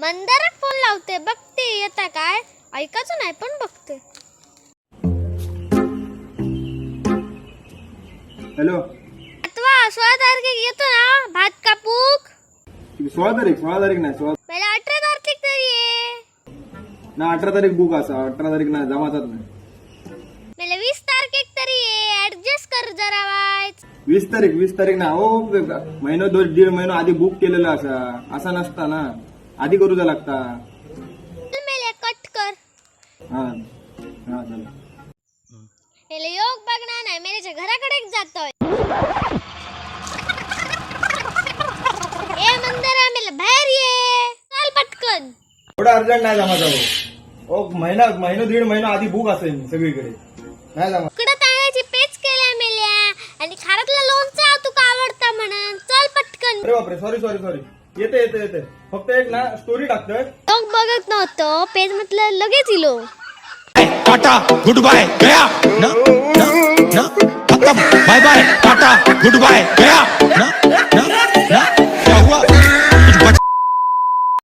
मंदाराक phone लावते, बघते येता काय. ऐकायचं नाही पण बघते. हॅलो. अथवा 16 तारखेक येतो ना भात कापूक? 16 तारीख? 16 तारीख नाही, 16. मला 18 तारखेक तरी ये. ना, 18 तारीख बुक असा. 18 तारीख नाही, जमाचाच नाही. मला 20 तारखेक तरी ये, ऍडजस्ट कर जरा वायच. 20 तारीख? 20 तारीख ना हो. महिनो दोन दीड महिनो आधी बुक केलेला असा. असा नसता ना, आधी करूचा लागता. चल मेले, कट कर. हा हा, चला. मेले योग बघणार नाही, मेलेच्या घराकडेच जातोय. ए मंदारा, मेले बाहेर ये, चल पटकन. एवढा अर्जंट नाही जमाचा हो. ओ, महिना महिनो दीड महिना आधी बुक असेल सगळीकडे, नाही जमा. इकडं तांदळाची पेच केल्या मेल्या आणि खारातलं लोणचं तुका आवडता म्हणून, चल पटकन. अरे बापरे, सॉरी सॉरी सॉरी. येते येते येते, फक्त एक ना स्टोरी टाकतोय. लोक बघत नव्हतं, पेज म्हटलं लगेच इलो. टाटा, गुड बाय, गया. ना ना ना, खत्म. Bye bye, tata, good bye, Gaya ना.